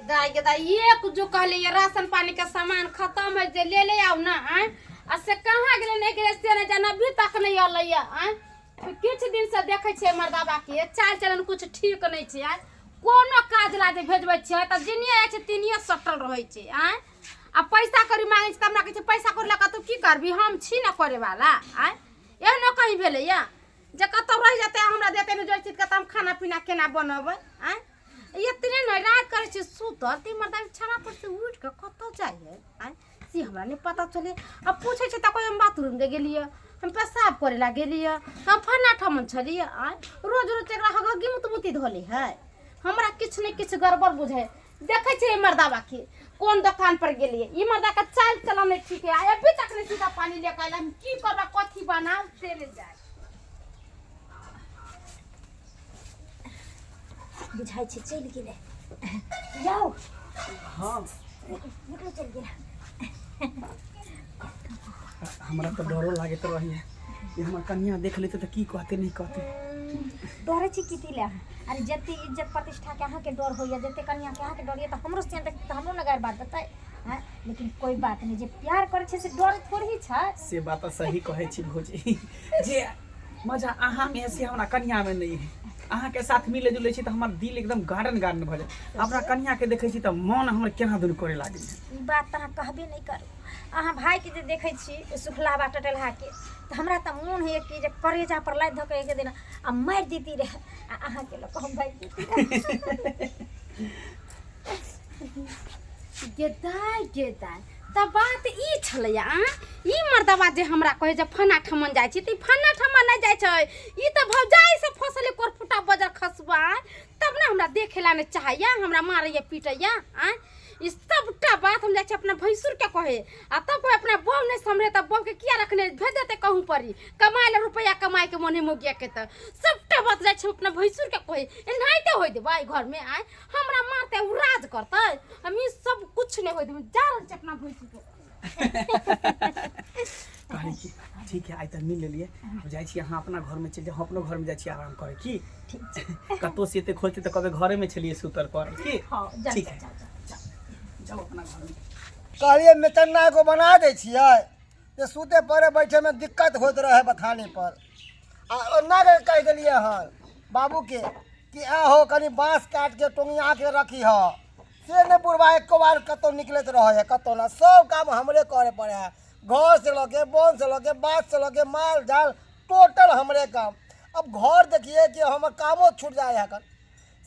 दाई गे दाई, एक जो कहले ये राशन पानी के सामान खत्म है जे ले ले आओ ना। आय आ से कहाँ गेलै नहीं गेलै से नहीं जाना, अभी तक नहीं अलै ये। आय किछु दिन से देखै छियै मर्दाबा के चाल चलन कुछ ठीक नहीं छै। आय कोनो काज ला जे भेजबै छियै तऽ जिनिये जाइ छै तिनिये सटल रहै छै। आय आ पैसा कौड़ी मांगै छै तऽ हमरा कहै छै पैसा कौड़ी लऽ कऽ तू की करबी, हम छी ने करे वाला। आय एहनो कहीं भेलैया जे कतौ रहि जेतै हमरा देतै नहि जोड़ चीज के तऽ हम खाना पीना केना बनबै? आँय एतने नहि राति करै छी सुतल तऽ मर्दा बिछाना पर से उठि कऽ कतऽ जाइ है? आँय से हमरा नहि पता चलै। आ पूछै छै तऽ कोइ हम बाथरूम जे गेलियै, हम पेशाब करे ला गेलियै, हम फन्ना ठमन छलियै। आँय रोज रोज एकरा हगगी मुतमुती धोले है, हमरा किछु ने किछु गड़बड़ बुझै। देखै छियै मर्दाबा के कोन दोकान पर गेलियै, ई मर्दा के चाल चलन नहि ठीक है। अभी तक नहि सीधा पानी लेके आयल, हम की करबै कथी बनाउ से नहि जाय। बुझाइ छै चलि गेलै। जाउ। हाँ। निकलो, चलि गेलै। हमरा तऽ डरो लागैत रहैए जे हमर कनिया देख लेतै तऽ की कहतै नहि कहतै। डरै छी कथी लए? अरे जते इज्जत प्रतिष्ठाके अहाँके डर होइए, जते कनियाके अहाँके डर होइए, तऽ हमरो से तऽ हमरो ने गारि बात देतै। हँ, लेकिन कोइ बात नहि, जे प्यार करै छै से डर थोड़े ही छै। से बात तऽ सही कहै छी भौजी, जे मजा अहाँमे है से हमरा कनियामे नहि है। अहाँके साथ मिले जुले छी तऽ हमर दिल एकदम गार्डन गार्डन भऽ जाय। अपना कनियाके देखै छी तऽ मन हमर केना दुन करे लागै। ई बात तऽ अहाँ कहबे नहि करू। अहाँ भाइके जे देखै छी सुखलावा टटलहाके, तऽ हमरा तऽ मोन होइए कि जे करेजा पर लादि धऽ कऽ एक दिन आ मारि देती रहए आ अहाँके लऽ कऽ हम भागि जैती रहए। गे दाइ गे दाइ, तऽ बात ई छलैया आ ई मर्दबा जे हमरा कहै जे फना ठमन जाइ छी, तऽ ई फना ठमन नहि जाइ छै, ई तऽ भौजाइ से फसले कोरफुटा बजर खसबा तब ने हमरा देखे ला नहि चाहैया, हमरा मारैया पीटैया। आँय ई सबटा बात हम जाइ छी अपना भैंसुर के कहे आ तब कोई अपना बहू नहीं समझे तब बहू के किया रखने, भेज देते कहूँ परी कमाए ला रुपया कमाए के मोने मोगिया के। तऽ सबटा बात जाइ छी अपना भैंसुर के कहे, एनाहिते होय देबै घर में? आँय हमरा मारते उ राज करते, हम ई सब कुछ नहीं होय देबै। जा रहल छी अपना भैंसुर के। कहली कि ठीक है, आइ तऽ मिल लेलियै, आब जाइ छी, अहाँ अपना घरमे चलि जाउ, हम अपनो घरमे जाइ छी आराम करे। की कतहु से एते खोजते तऽ कहबै घरेमे छलियै सुतल पर की। हँ, जा। ठीक जा। है। जा। जाउ अपना घरमे। कहलियै मेचन्ना एगो बना दै छियै जे सुते पड़े बैठेमे दिक्कत होइत रहै बथाने पर। आ ओना के कहि देलियै हन बाबूके कि आहो कनि बाँस काटिके टोंगियाके रखी ह, से नहि बुढ़बा एको बार कतहु निकलैत रहै है कतहु ने। सब काम हमरे करे पड़ै है, घर से लऽ के वन से लऽ के बाध से लऽ के माल जाल टोटल हमरे काम। अब घर देखिए कि हमर कामो छूट जाइ है।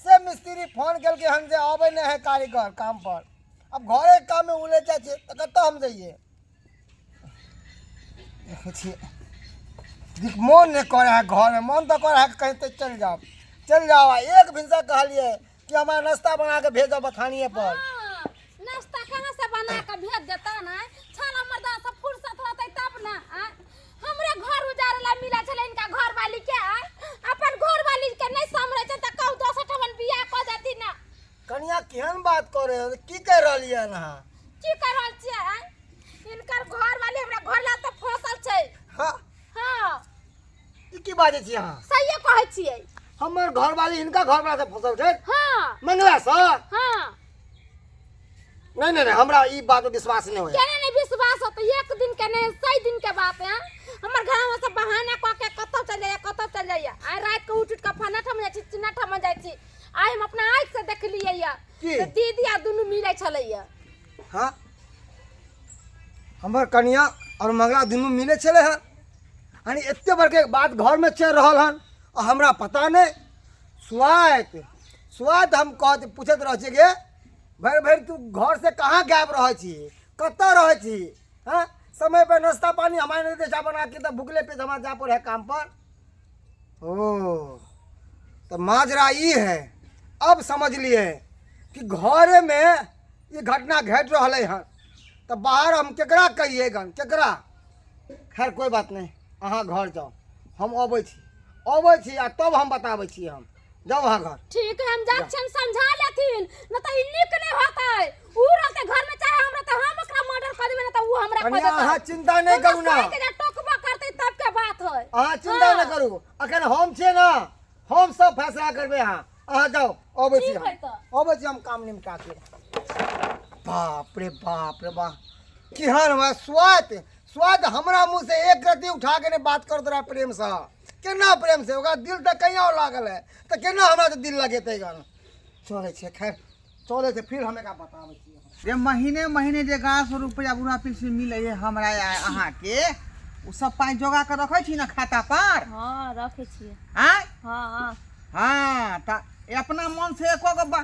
से मिस्त्री फोन केलकै हन जे अबै नहि है कारीगर काम पर। अब घरे काममे उलझि जाइ छियै तऽ कतऽ हम जइयै? देखै छियै मोन नहि करै है घरमे, मन तऽ करै है कहीं तऽ चलि जाउ चलि जाउ। आ एक भिनसर कहलियै कि हमरा नाश्ता बना कऽ भेजब बथानिए पर। हाँ, नाश्ता कहाँ से बना के भेज देता ना? छाला मर्दा सब फुर्सत रहते तब ना। आँय हमरे घर उजारे ला मिला छले इनका घर वाली के। आँय अपन घर वाली के नहीं समझे छै त कहू दोसर ठमन बियाह क देती ना। कनिया केहन बात करै हो, की कहि रहलियै हन अहाँ? की कर रहल छियै? आँय इनकर घर वाली हमरा घर ला तऽ फसल छै। हाँ। हाँ। ई की बाजै छी अहाँ? सहिए कहै छियै। हमर घरवाली हिनका घरवाला से फसल छै? हाँ। मंगला से? हाँ। नहीं नहीं नहीं, हमरा ई बात पर विश्वास नहीं होया। केना नहीं विश्वास होतै? एक दिन के नहीं 100 दिन के बात है। हमर घर में सब बहाना कऽ के कतौ चल जाइए कतौ चल जाइए। आइ राति के उठि उठि कऽ फना ठम जाइ छी चिन्ना ठम जाइ छी। आइ हम अपना आँखि से देखलियै यऽ की? तऽ दीदी आ दुनू मिलै छलैया। हाँ, हमर कनिया और मंगला दुनू मिले छलै हन, यानी एते बड़के बात घर में चलि रहल हन आ हमरा पता नहीं। स्वाइत स्वाइत हम कहत पूछैत रहै छियै गे भरि भरि तू घर से कहाँ गायब रहै छी, कतऽ रहै छी? हाँ, समय पर नाश्ता पानी हमारे नहीं दै बना के, तऽ भुखले पेट हमरा जा पड़े है काम पर। ओ तऽ माजरा ई है, अब समझ लिए कि घरे में ई घटना घटि रहलै हन तऽ बाहर हम केकरा कहियै गन केकरा? खैर कोइ बात नहि, अहाँ घर जाउ, हम अबै छी, अबै छी आ तब हम बताबै छी। हम जाउ अहाँ घर। ठीक है, हम जा छियनि समझा लेथिन न तऽ ई नीक नहि होतै। ऊ रहतै घर में चाहे हमरा तऽ हम ओकरा मर्डर कऽ देबै, न तऽ ऊ हमरा कऽ कनिया देतै। अहाँ चिंता नहि करू ना। हमरा जे टोकबो करतै तब के बात है। अहाँ चिंता नहि करू, अखन हम छियै ने, हम सब फैसला करबै। अहाँ अहाँ जाउ, अबै छी। ठीक हम है तऽ। अबै छी हम काम निपटा के। बाप रे बाप रे बाप, केहन हमरा स्वाद स्वाद हमरा मुँह से एक रत्ती उठा के नहीं बात करत रहा प्रेम से। केना प्रेम से ओकरा दिल तऽ कहीं और लागल है, तऽ केना हमरा से दिल लगेतै गन। चलै छै, खैर चलै छै, फिर हम एकरा बताबै छियै। जे महीने महीने जे गाछ रुपया बुढ़ा पेंशन मिलै है हमरा अहाँके, ओ सब पाइ जोगा के रखै छी ने खाता पर? हाँ, रखै छियै। आँय? हाँ हाँ। हाँ, तऽ अपना मन से एको गो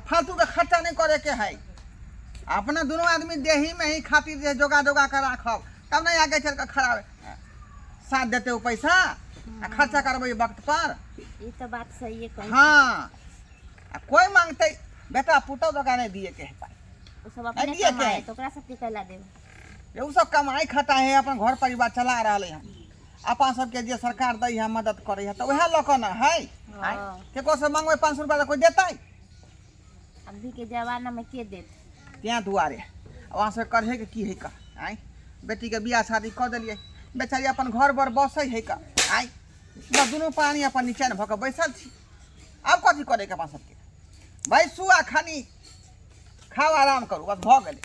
फालतू के खर्चा नहीं करे के है। अपना दुनू आदमी देही में ही खातिर जे जोगा जोगा के राखब तब ने आगे चल के खराब साथ देते ओ पैसा आ खर्चा करबै वक्त पर। ई तऽ बात सही है। हाँ, आ कोई मांगते बेटा पुतोह तो नहीं दिए के है पाई। ओ सब अपने दिए के कमाए है। तो ओकरा सबके कैला देब? ये उ सब कमाई खटा है, अपन घर परिवार चला रहले हैं। अपन सबके जे सरकार दै है मदद करे है तो वएह लऽ कऽ ने है। हाँ। केकरो से मांगबै 500 रुपया तऽ कोई देतै? अभी के जमाना में के देत? तेँ दुआरे वहाँ से करहे के की है का। आँय, बेटीके बियाह शादी कऽ देलियै, बेचारी अपन घर बर बसै है का। आँय, बस दुनू प्राणी अपन निचैन भऽ कऽ बैसल छी। आब कथी करैके अपन सबके? बैसू आ खानी खाओ, आराम करू, बस भऽ गेलै।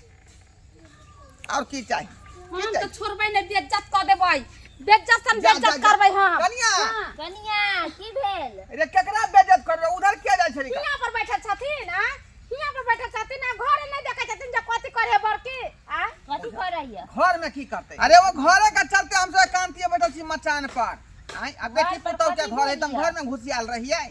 आओर की चाही? हम तऽ छोड़बै नहि, बेइज्जत कऽ देबै, बेइज्जत सन जा, जा, बेइज्जत जा। करबै हम। कनिया। हाँ। कनिया, की भेल? रे केकरा बेइज्जत करबै? उधर किया जाइ छै रे? हियाँ पर बैठल छथिन आ, हियाँ पर बैठल छथिन आ घरे नहि देखै छथिन जे कथी करे बड़की आ। कथी करैया घर में की करतै? अरे वो घरे के चलते हम सब एकांतीय बैठल छी मचान पर। आँय, आ बेटी घर पर पुतहु के कथी घर है तऽ भेल घर में घुसियाल रहियै।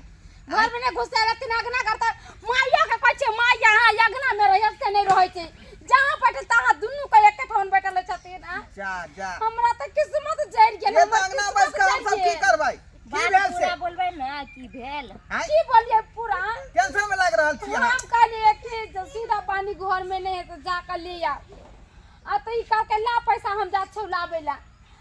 घर में नहीं घुसे रहथिन, अगना करता माइया के कहै छै माइया, हाँ अगना में रहियै से नहीं रहै छै, जहाँ बैठल तहाँ दुनू के एके ठाम बैठल छथिन आ। जा जा, हमरा तऽ किस्मत जरि गेल। ये हमर तऽ अंगना किस्मत बैस कऽ हम जरि सब की गेल। करबै? की बात भेल से? पूरा बोलबै ने, की भेल? आँय, की बोलिए पूरा? टेंशन में लागि रहल छी अहाँ। हम कहलिए कि जे सीधा पानी घर में नहीं है तो जाकर ले आ, आ तो ई कहलकै ला पैसा, हम जा छौ लाबै ला।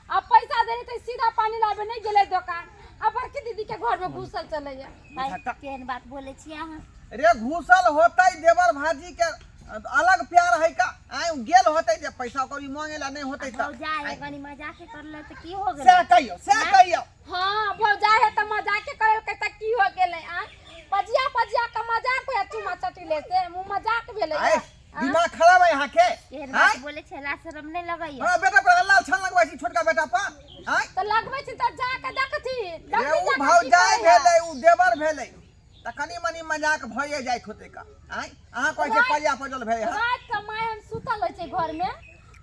आ पैसा देने तऽ सीधा पानी लाबे नहीं गेलै दोकान, आ बड़की दीदी के घर में घुसल चलैया। भाई, केहन बात बोलै छी अहाँ? रे घुसल होतै देवर भाजी के अलग प्यार है का। आय, उ गेल होतै जे पैसा ओकर ई मांगे ला नहीं होतै तऽ भौजाई कनी मजाके करले तऽ की हो गेलै? सएह कहियौ, सएह कहियौ। हाँ भौजा है तऽ मजाके करलकै तऽ की हो गेलै? आ पजिया पजिया के मजाक होया, चुमा चटी ले से मुँह मजाक भेलै। आय, दिमाग खराब है यहाँ के। केहन आय, बात बोलै छै, लाज शरम नहि लगैया? हमरा बेटा पर लाल छन लगबै छी, छोटका बेटा पर। आय, तऽ लगबै छी तऽ जाके देखथिन, रे देखथिन उ जाके की भौजाई करैया। भेलै, उ देवर भेलै तऽ कनी मनी मजाक भइए जाइत होतै का। आय, अहाँ कहै छै परिया पजल भेलै हँ। राति के माय हम सुतल रहै छै घरमे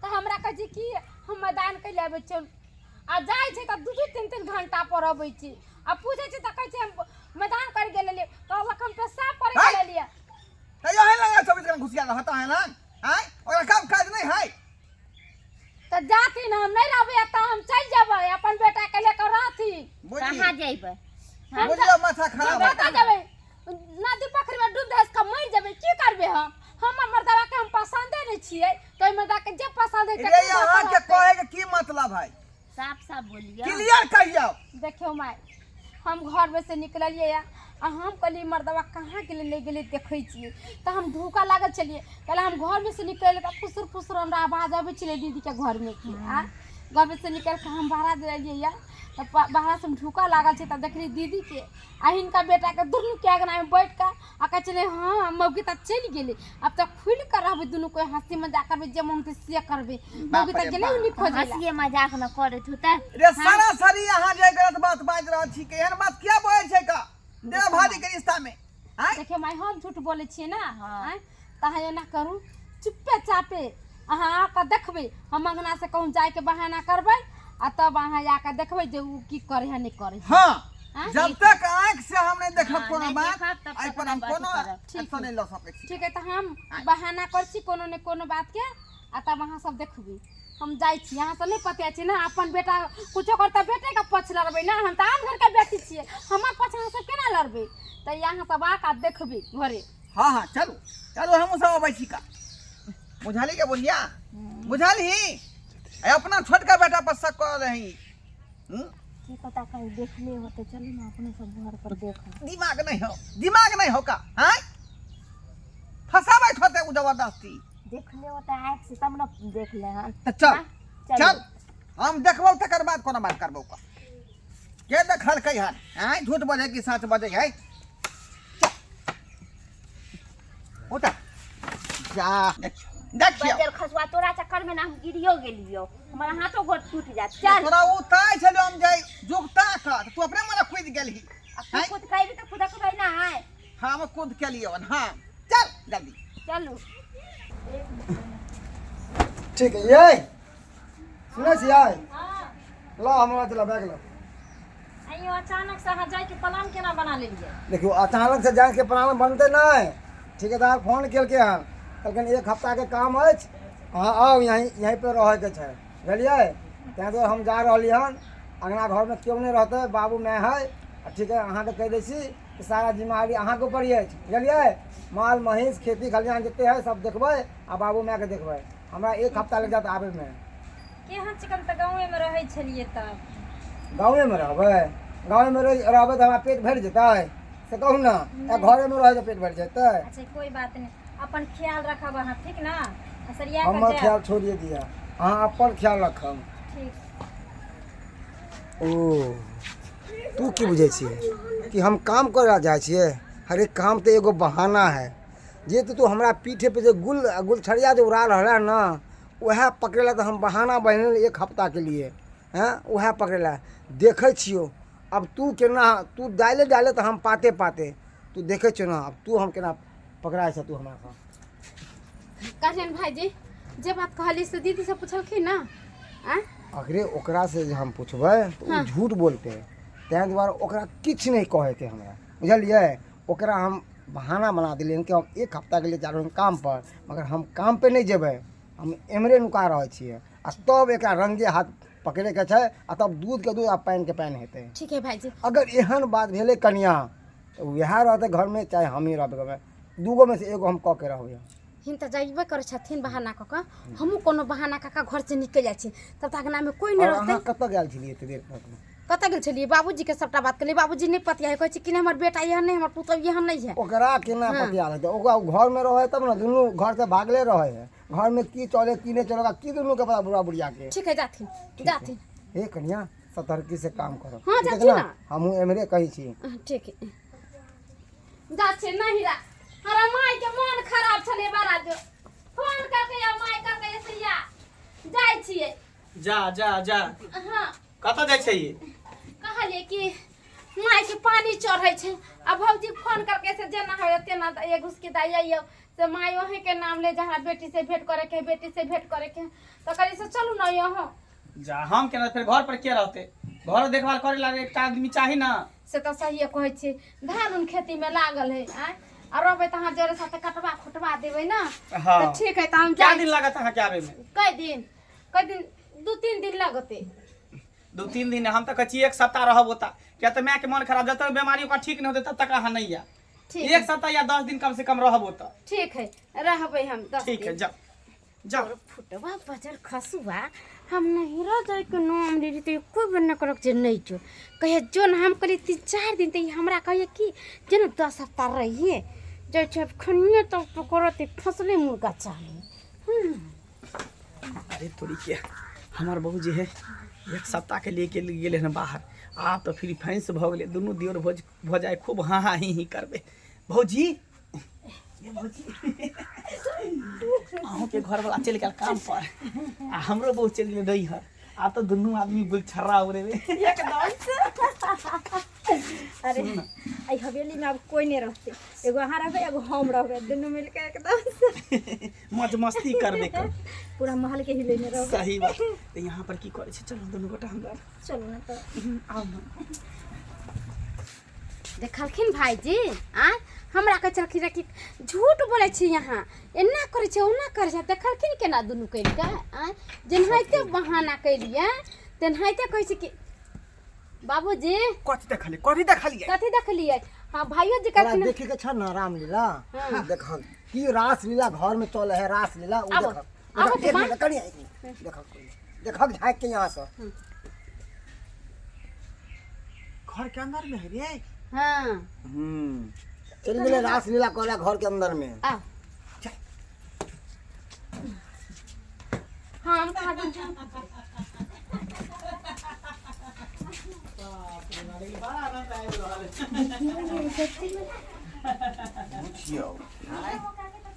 तऽ हमरा कहै छै कि हम मैदान कैले अबै छियै, आ जाइ छै तऽ दू दू तीन तीन घंटा पर अबै छी। आ पूछै छै तऽ कहै छै हम मैदान कर गेल रहियै, कहलक हम पेशाब करे है? गेल रहियै। तऽ यही लगा 24 घंटा घुसिया रहता है ना। आय, ओकरा काम काज नहीं है? तऽ जाथिन, हम नहि रहबै तऽ हम चलि जेबै, अपन बेटा के लेकर रहथिन। बुझली? कहाँ जइबै? बुझलियौ, माथा खराब है। कतऽ जेबै? नदी पोखरि में डूब धस कऽ मरि जेबै, की करबै हम? हमर मर्दवा के हम पसंदे नहि छियै, तऽ ओहि मर्दा के जे पसंद है रे तकरे धऽ कऽ अहाँ के रहतै। कहे के की मतलब है? साफ साफ बोलियौ। क्लियर कहियौ। देखियौ माय, हम घर में से निकललियै या आ हम कहलियै मर्दवा कहाँ गेलै, नहि गेलै, देखै छियै तऽ हम धोखा लागल छलियै। कहले हम घर में से निकललियै तऽ फुसुर फुसुर हमरा आवाज अबै छलै दीदीके घरमे की। आ घर में से निकलि कऽ हम बाहर एलियै या तऽ बाहर से हम ढुका लागल छै तऽ देखलियै दीदीके आ हिनका बेटाके दुनूके अङ्गनामे बैठ कऽ आ कहै छलै हँ मौगी तऽ चलि गेलै, आब तऽ खुलि कऽ रहबै, दुनू कोइ हँसी मजाक करबै, जे मन होतै से करबै, मौगी तऽ गेलै ओन्नी खोजै लए। हँसिए मजाक न करैत होतै। रे सरासरी अहाँ जे गलत बात बाजि रहल छी, के एहन बात किया बजै छै का देव भाजी के रिश्ता में? आँय, देखियौ माय, हम झूठ बोलै छियै ने? आँय, तऽ अहाँ एना करू, चुप्पे चापे अहाँ आकऽ देखबै, हम अङ्गनासँ कहूँ जायके बहाना करबै आ तब अहाँ आकऽ देखबै जे उ की करै है नहि करै है। हाँ, आँय? जब तक आँख से हम नहीं देखब हाँ, कोनो नहि बात देखब तब एहि तक पर हम नहि कोनो बात करब। ठीक एक्शन नहीं लऽ सकै छी। ठीक है, तऽ हम बहाना करै छी कोनो ने कोनो बातके आ तब अहाँ सब देखबै। हम जाइ छी, अहाँ सब नहि पतिया छी ने, अपन बेटा कुछो करतै बेटेके पक्ष लड़बै ने, हम तऽ आन घरके बेटी छियै, हमर पक्ष अहाँ सब केना लड़बै? तऽ अहाँ सब आकऽ देखबै घरे। हाँ हाँ, चलू चलू, हमहूँ सब अबै छी का। बुझली के बुढ़िया, बुझलही? अपना छोटका बेटा पर शक कर रही। की पता कहीं देखले होते, चलू ना अपने सब घर पर देखो। दिमाग नहीं हो, दिमाग नहीं हो का? हैं, फसाबै होते उ जबरदस्ती। देखले होते आँख से तब न देख ले हन। तऽ चल। चलू। चल, हम देखबौ तकर बाद कोनो बात करबौ का। के देखलकै हन? आँय, झूठ बजै कि सच बजै है? चल। उतर। जा देखियो देखियो बजर खसुआ तोरा चक्कर में ना हम गिरियो गेलियो, हमारा हाथों गोड़ टूट जात। चल तोरा ओ ताय छलो हम जाई जुगता का तू अपने मने कूद गेलही। अब तू कूद के तो खुदा को ना है। हम कूद के लियो। हां चल जल्दी चलू। ठीक है ये सुनै छियै? ला हमरा चला बैग ला। आइयो अचानक से अहाँ जाके प्लान केना बना लेलियै? देखियो अचानक से जाके प्लान बनतै नहि। ठेकेदार फोन केलकै हन, कहलखिन एक हफ्ताके काम अछि, अहाँ आउ, यहीं यहीं पर रहैके छै, बुझलियै? ताहि दुआरे हम जा रहली हन। अङ्गना घरमे केओ नहि रहतै, बाबू माय है। आ ठीक है, अहाँके कहि दै छी कि सारा जिम्मेवारी अहाँके ऊपर अछि, बुझलियै? माल महींस खेती खलिहान जते है सब देखबै आ बाबू मायके देखबै। हमरा एक हफ्ता लागि जायत आबैमे। केहन चिकन तऽ गाँवेमे रहै छलियै तब। गाँवेमे रहबै? गाँवेमे रहबै तऽ हमरा पेट भरि जेतै से कहू ने? या घरेमे रहै तऽ पेट भरि जेतै? अच्छा कोई बात नहीं, अपन ख्याल रखब अहाँ, ठीक ना? आ सरिया कऽ हमर जायब। ख्याल छोड़िए दिअ, अहाँ अपन ख्याल रखब। ठीक। ओ तू की बुझै छियै कि हम काम करै लए जाइ छियै? अरे काम तऽ एगो बहाना है। जे तऽ तू हमरा पीठे पे जे गुल गुलछड़िया जे उड़ा रहल है ना, वएह पकड़ै लए तऽ हम बहाना बनेलियै एक हफ्ताके लिए। हँ वएह पकड़ै लए देखै छियौ अब तू केना तू डाले डाले तऽ हम पाते पाते तू देखै छियौ ना अब तू हम केना पकड़ाइ छ तू हमरा। कहलियनि भाईजी जे बात कहली से दीदी से पुछलखिन ना? आँय अगरे ओकरा से जे हम पुछबै तऽ ओ झूठ बोलतै, ताहि दुआरे ओकरा किछु नहि कहैके हमरा, बुझलियै? ओकरा हम बहाना बना देलियै कि हम एक हफ्ताके लिए जा रहल काम पर, मगर हम काम पे नहि जेबै, हम एम्हरे नुका रहल छियै। आ तब एकरा रंगे हाथ पकड़ैके छै आ तब दूधके दूध आ पानिके पानि हेतै। ठीक है भाईजी। अगर एहन बात भेलै कनिया तऽ वएह रहतै घरमे चाहे हमही रहबै घरमे, दूगोमे से एगो हम कऽ के रहबै। हिन तऽ जइबे करै छथिन बहाना कऽ कऽ, हमहूँ कोनो बहाना कऽ कऽ घरसँ निकलि जाइ छी, तब तक अङ्गनामे कोइ नहि आओर रहतै। अहाँ कतऽ गेल छलियै एते देर तक? कतऽ गेल छलियै? बाबूजीके सबटा बात कहलियै, बाबूजी नहि पतिया कहै छै कि नहि हमर बेटा एहन नहि, हमर पुतहु एहन नहि है। ओकरा केना पतिया लगतै? ओकरा घरमे रहै तब ने, दुनू घरसँ भागले रहै है। घरमे की चले की नहि चले ओकरा की दुनूके पता बुढ़ा बुढ़ियाके। ठीक है, जाथिन जाथिन। हे कनिया, सतर्की से काम करो। हाँ, ठीक है जाथिन ना? ना। हमहूँ एम्हरे कहै छी। हाँ, ठीक है जा छियै। नहि रा हमरा मायके मोन खराब छलै बड़ा, जो फोन करके या माय करके से या जाइ छियै। जा जा जा। हाँ। कतऽ जाइ छै ई? कहलियै कि मायके पानी चढ़ै छै आ भौजी फोन करके से जेना होय तेना एक घुसकी दाइ अइयौ से माय ओहे के नाम ले जे हमरा बेटी से भेंट करे के है, बेटी से भेंट करे के है। तऽ कहलियै से चलू ने अहाँ। जा हम केना फेर घर पर के रहतै? घर देखभाल करे ला एकटा आदमी चाही ना। से तऽ सहिए कहै छी, धान उन खेती में लागल है। आँय आ रहबै तऽ अहाँ जरे साथे कटवा खुटवा देबै ना। हाँ। तऽ ठीक है, तऽ हम क्या जाइ। दिन लागत अहाँके आबे में? कई दिन, कई दिन, 2-3 दिन लगतै। 2-3 दिन? हम तऽ कहै छी एक सप्ताह रहब ओतऽ, किया तऽ मायके मन खराब, जब तक बीमारी ओकरा ठीक नहि होतै तब तक अहाँ नहि आयब। ठीक। एक सप्ताह या 10 दिन कम से कम रहब ओतऽ। ठीक है, रहबै हम 10 ठीक है। दिन। जाओ जाओ। फुटवा बजर खसुआ, हम नहिरा जाइके नाम लेली तऽ एको बेर नहि कहलक जे नहि जो। कहिए जो ने, हम कहलियै 3-4 दिन तऽ ई हमरा कहैए कि जे ने 10 हफ्ता रहिए जाइ छै। खनिए तऽ पकड़ते फसले मुर्गा चाही। अरे तोरी के, हमार बहू जे है एक सप्ताह के लिए के गेलै हन बाहर, आब तऽ फिर फैंस भऽ गेलै, दुनू दियोर भोज भऽ जाय, खूब हाँ हाँ ही ही करबै। भौजी ये भौजी, अहूँके घरवला चलि गेल काम पर आ हमरो बहू चलि गेलै नैहर, आब तऽ दुनू आदमी गुलछर्रा उड़ेबै एकदम से। अरे एहि हवेलीमे आब कोइ नहि रहतै, एगो अहाँ रहबै एगो हम रहबै, दुनू मिलके एकदम से मौज मस्ती करबे कर, पूरा महल के हिलेने रहबै। सही बात। तऽ यहाँ पर की करै छै? चलू दुनू गोटा अंदर चलू ने तऽ। आउ ने। देखलखिन भाईजी? आँय हमरा कहै छलखिन कि झूठ बोलै छी यहाँ, एना करै छै ओना करै छै। देखलखिन केना दुनू करिके? आँय जेनाहिते बहाना केलियै तेनाहिते कहै छै कि बाबूजी। कथी देखलियै? कथी देखलियै? कथी देखलियै? हाँ भाइयो जी तोरा कहलखिन देखे के छ न रामलीला? हाँ। देखल की रासलीला घर में चले है रासलीला उ। आबो, देखल आबो एक तो मिनट कनिया, एक मिनट देखल, देखल झाँक के यहाँ से। घर के अंदर में है रे। हाँ। चल गेलै रासलीला करे घर के अंदर में। आ हाँ हम कहाँ दिन झूठ। बुझियौ।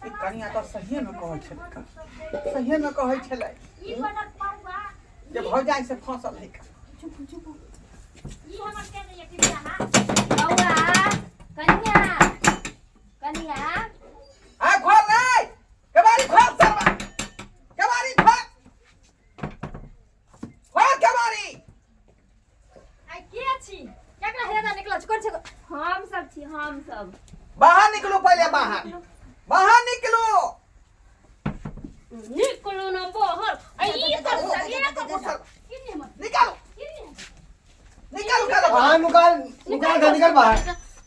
ई कनिया तऽ सहिए मे कहै छलै का, सहिए मे कहै छलै ई बनल परुआ जे भौजाई से फंसल है का। चुप चुप ई हमर के नहीं टिपिया बौआ कनिया कनिया आ खोल नहीं केवाड़ी खोल सरवा केवाड़ी खोल खोल केवाड़ी आई के छी केकरा हेदा निकल छी कोन छै हम सब छी हम सब बाहर निकलो पहले बाहर बाहर निकलो निकलू ना बाहर आ ई सब निकालो निकालो निकालो निकालो बाहर निकाल निकाल घर निकल बाहर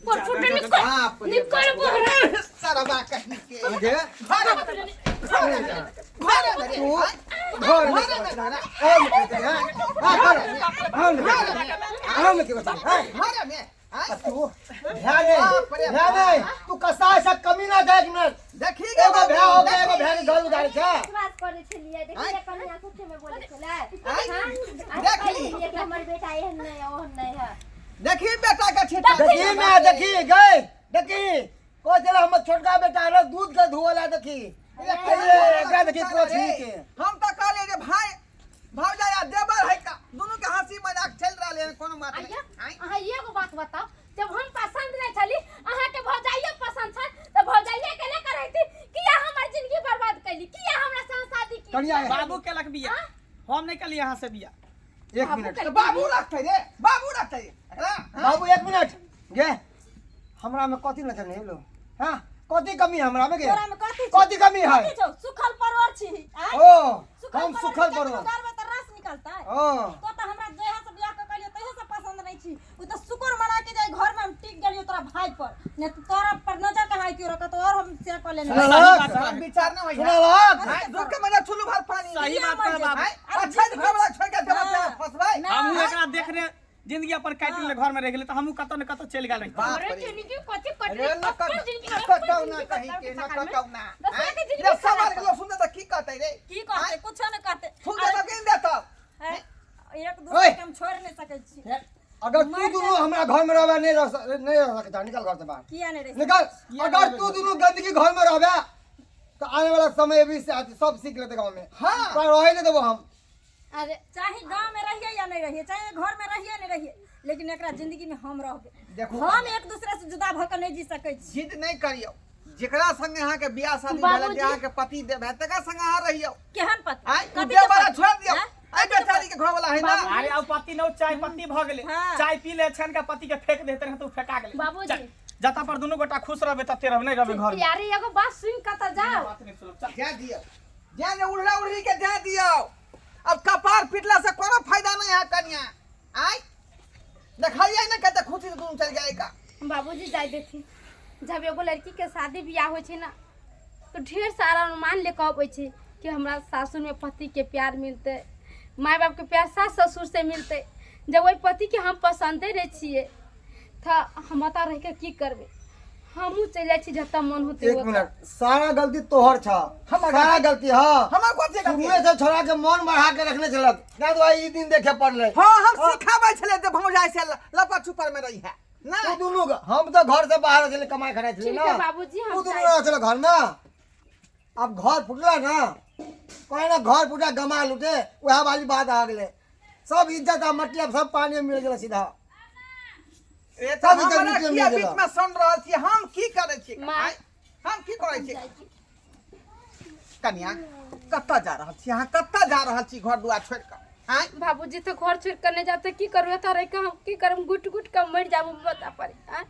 पर छोटे निकल बाप रे निकल बाहर सरवा कहीं के गे घर में घर में घर में तू घर में ए निकल हां हां हां हां निकल हां घर में आय? तू ध्यान नहीं ध्यान नहीं तू कसा ऐसा कमी ना था एक मिनट देखी एगो भैया हो गया एगो भैया के घर उधार छै विश्वास करै छलियै देखिए कनिया सच्चे में बोलै छलै आँय? हां देख ली। कि हमर बेटा एहन नहि है ओहन नहि है देखी बेटा के छीटा देखी मैं देखी गए देखी को चला हमर छोटका बेटा रह दूध के धोला देखी अरे एकरा देखी को ठीक है हम तो कहलिए जे भाई भौजाई आ देवर है का दुनू के हंसी मजाक चल रहले है कोनो बात नहीं आइया आँय? अहाँ एगो बात बताओ जब हम पसंद नहीं छली अहाँ के भौजाइये पसंद छल तऽ भौजाइये के ले करैती किया हमर जिंदगी बर्बाद कैली किया हमरा संग शादी की कनिया बाबू केलक बिया हम नहीं कली यहाँ से बिया एक मिनट तो बाबू रखते रे बाबू रखते रे एकरा हाँ? बाबू एक मिनट गे हमरा में कथी नजर नहीं लो हां कथी कमी है हमरा में गे तोरा में कथी छौ? कथी कमी है कथी छौ सुखल परोर छी आँय? ओ हम परोर सुखल के परोर घर में तऽ रस निकलतै ओ तो तऽ हमरा जहिया से बियाह कऽ के अलियौ तहिया से पसंद नहीं छी उ तऽ शुक्र मना के जाय घर में हम टिक गेलियौ तोरा भाई पर ने तऽ तोरा पर नजर कहाँ अइतियौ रखा तो और हम से कऽ लेने सुनलक हम विचार ना होई सुनलक आँय, दूध के मजा चुल्लू भर पानी सही बात कह बाबू आँय? अच्छा घर वाला छोड़ के देवर से फंसबै हमहूँ एकरा देखने जिंदगी अपन काटि लेले घर में रह गेलै तऽ हमहूँ कतौ ने कतौ चलि गेल रही बाप अरे रे जिंदगी कथी अरे कटली न अपन जिंदगी कटौ ना कहीं के न कटौ ना दोसरा के जिंदगी रे समाज के लोग सुनते तऽ की कहतै रे की कहते कुछो नहीं कहते थूक दे तऽ गिन देतौ है, एक दूसरे के हम छोड़ नहीं सकै छी अगर तू दुनू हमरा घर में रहबे नहीं रह नहीं रह सकता निकल घर से बाहर किया नहीं रह निकल अगर तू दुनू गंदगी घर में रहबे तो आने वाला समय भी से सब सीख लेते गांव में हाँ। पर रहे नहीं देबो हम अरे चाहे गांव में रहिए या नहीं रहिए चाहे घर में रहिए नहीं रहिए लेकिन एकरा जिंदगी में हम रहबे देखू हम एक दूसरे से जुदा भऽ के नहीं जी सकै छी जिद नहीं करियौ जेकरा संगे अहाँ के बियाह शादी भेल बाबूजी। जे अहाँ के पति देव है तकरा संगे अहाँ रहियौ केहन पति आय उ कथी के देव वाला पति? छोड़ दियौ आँय? आय बेचारी के घर वाला है ना अरे अब पति न चाय पत्ती भऽ गेलै हाँ। चाय पी ले छान के पति के फेंक देते रहे तऽ उ फेंका गेलै बाबूजी। चल, जतऽ पर दुनू गोटा खुश रहबै तते रहबै नहीं रहबै घर में यारे एगो बात सुन के तऽ जाओ बात नहीं सुनब चल। जा दियौ जा ने उड़ला उड़ही के जा दियौ अब कपार पिटला से कोनो फायदा नहीं है कन्या आय देखलियै ने कते खुशी से दुनू चल गेलै का बाबूजी जाय देथिन जब एगो लड़की के शादी बियाह होइ छै ना तो ढेर सारा अनुमान लेके अबै छै कि हमरा सासुर में पति के प्यार मिलतै माय बाप के प्यार सास ससुर से मिलतै जब ओहि पति के हम पसंदे नहीं छियै तऽ हम ओतऽ रहि के की करबै हमहूँ चलि जाइ छी जतऽ मन होतै एक ओतऽ। मिनट सारा गलती तोहर छ हमर सारा गलती हाँ हमर कथी गलती? शुरुए से छोड़ा के मन बढ़ा के रखने छलक ना तो आई ई दिन देखे पड़ले हाँ हम सिखाबै छलै जे भौजाई से लपा छुपर में रही है ना तू दुनू हम तो घर से बाहर छले कमाई खटाई छले ठीक ना है बाबूजी, हम तू दुनू जाइ। रह छले घर में अब घर फुटला ना कहे ना घर फुटा गमा लूटे वएह वाली बात आ गेलै सब इज्जत आ मट्टी अब सब पानी में मिल गेलै सीधा ए सब तऽ इज्जत हमरा मिट्टी में किया मिल बीच गेलै में सुन रहल छी हम की करै छी माँ। आँय? हम की करै छी कनिया कतऽ जा रहल छी अहाँ कतऽ जा रहल छी घर दुआर छोड़ि कऽ आँय बाबूजी तो घर छोड़ कर नहीं जाते की करू एतऽ रह के हम की करब गुट गुट के मर जाबू बता पर आँय?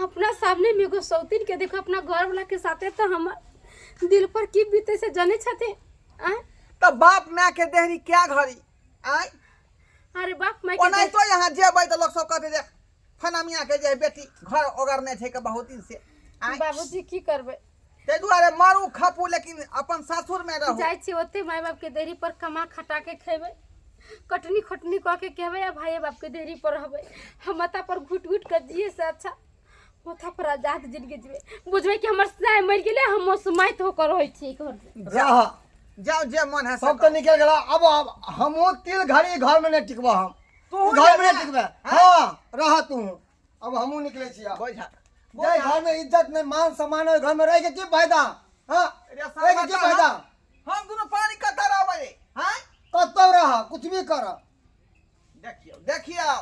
अपना सामने में एगो सौतीन के देखो अपना घर वाला के साथे तो हमर दिल पर की बीते से जाने छथिन आँय? तऽ बाप माय के देहरी क्या घड़ी आँय अरे बाप माय के ओनाहितो यहाँ जेबै तऽ लोक सब कहतै जे फना मियाँ के जे बेटी घर ओगरने छै के बहुत दिन से आँय बाबूजी की करबै ताहि दुआरे मारू खपू लेकिन अपन सासुर में रहू जाइ छी ओते माय बाप के देहरी पर कमा खटा के खेबै कटनी खोटनी कऽ के खेबै आ भाई बाप के देहरी पर रहबै हम माथा पर घुट घुट के जिए से अच्छा माथा पर आजाद जिंदगी जीबै बुझबै कि हमर साय मरि गेलै हम मौसमाइत होकर रहै छी घर से रह जाओ जे मन है से सब तो निकल गेला अब अब हमहूँ तिल घड़ी घर में नहीं टिकबा हम तू घर में नहीं टिकबे हाँ रह तू अब हमहूँ निकले छी आब। बोझा जाहि घर में इज्जत नहीं मान सम्मान ओहि घर में रह के की फायदा हाँ रे एहिके की फायदा हम दुनू पानी कतऽ रहबै हैं कतौ रह कुछ भी कर देखियौ देखियौ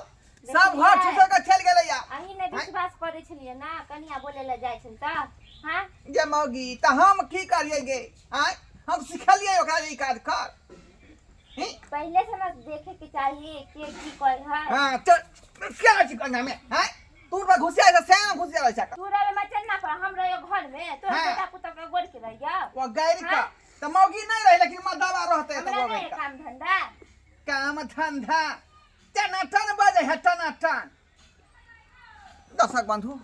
सब घर छुटि कऽ चलि गेलैया अहीं ने विश्वास करै छलियै ना कनिया बोले लए जाइ छनि तऽ हाँ जे मौगी तऽ हम की करियै गे आँय हम सिखलियै ओकरा जे ई काज कर ही? पहिले से ना देखे के चाही के की करे है हाँ चल क्या छी कन्या में हैं तू पर घुसिया छै सैन घुसिया रहै छै तू रहे मचन्ना पर हम रहियो घर में तोर हाँ। बेटा पुतोह के गोड़ के रहियो वो गैर का हाँ। तऽ मौगी नहि रहै लेकिन मर्दाबा रहतै तऽ हमरा वो नहीं है काम धंधा काम धंधा टना टन बजै है टना टन दर्शक बंधु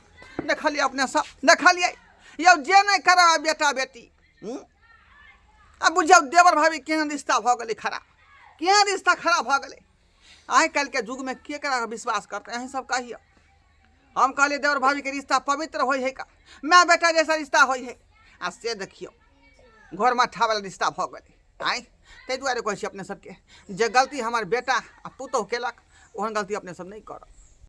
देखलियै अपने सब देखलियै यौ जे नहि करब बेटा बेटी हूँ? आ बुझियौ देवर भाभी केहन रिश्ता भऽ गेलै खराब केहन रिश्ता खराब भऽ गेलै आइ काल्हिके युगमे के ककरा विश्वास करतै अहीं सब कहियौ हम कहलियै देवर भाभीके रिश्ता पवित्र होइ है का माय बेटा जैसा रिश्ता होइ है आ से देखियौ घर मट्ठावला रिश्ता भऽ गेलै आँय ताहि दुआरे कहै छी अपने सबके जे गलती हमर बेटा आ पुतोहु केलक ओहन गलती अपने सब नहि करब।